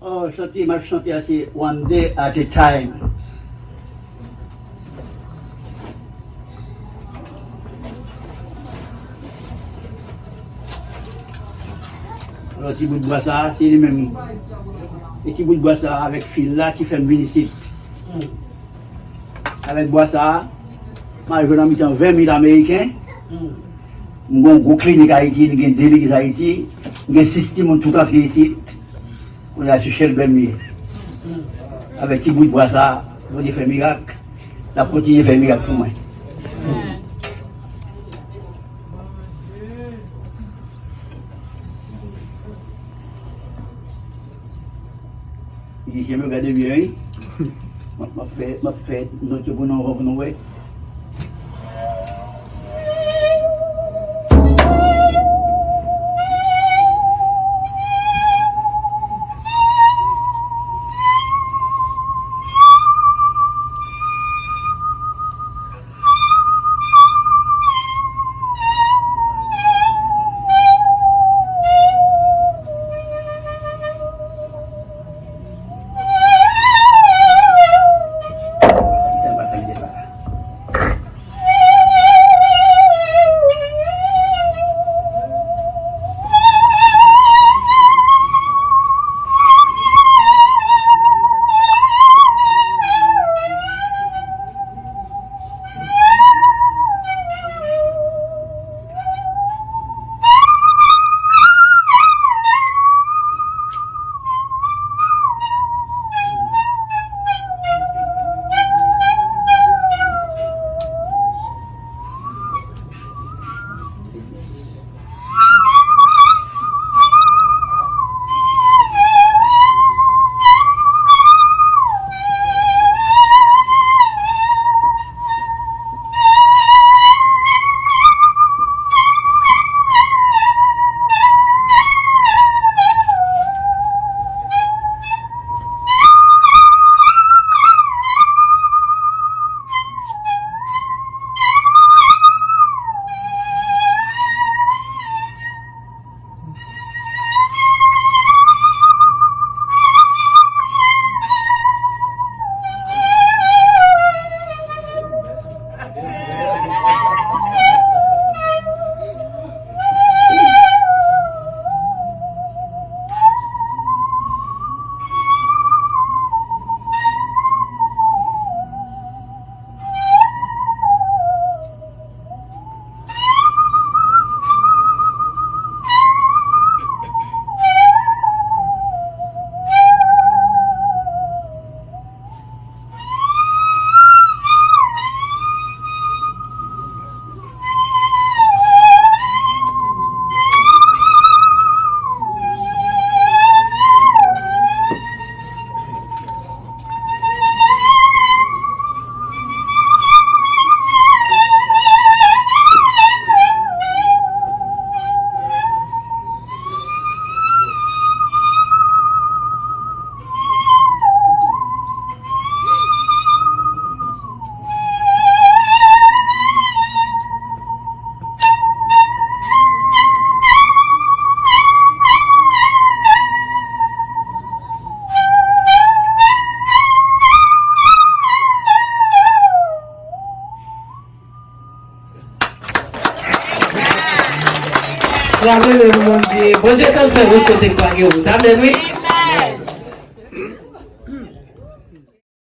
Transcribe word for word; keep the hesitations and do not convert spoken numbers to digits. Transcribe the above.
Oh, chante m ap chante a se One Day at a Time. Alò, ti bout bwa sa a, se li menm. E ti bout bwa sa a avèk fil la ki fè m vin isit. Avèk bwa sa a, m al jwe nan mitan ven mil Ameriken. M gen yon gwo klinik Ayiti, m gen de legliz Ayiti, m gen sis timoun tout antye isit. Kounye a se chèlbè m ye. Avèk ti bout bwa sa a, Bondye fè mirak. L ap kontinye fè mirak pou mwen. Mizisyen m yo, gade byen, wi. M ap, m ap fè, m ap fè nòt yo pou nou, pou nou wè. Bravo, men Bondye. Bondye konn fè wout kote k pa gen wout. Amèn, wi.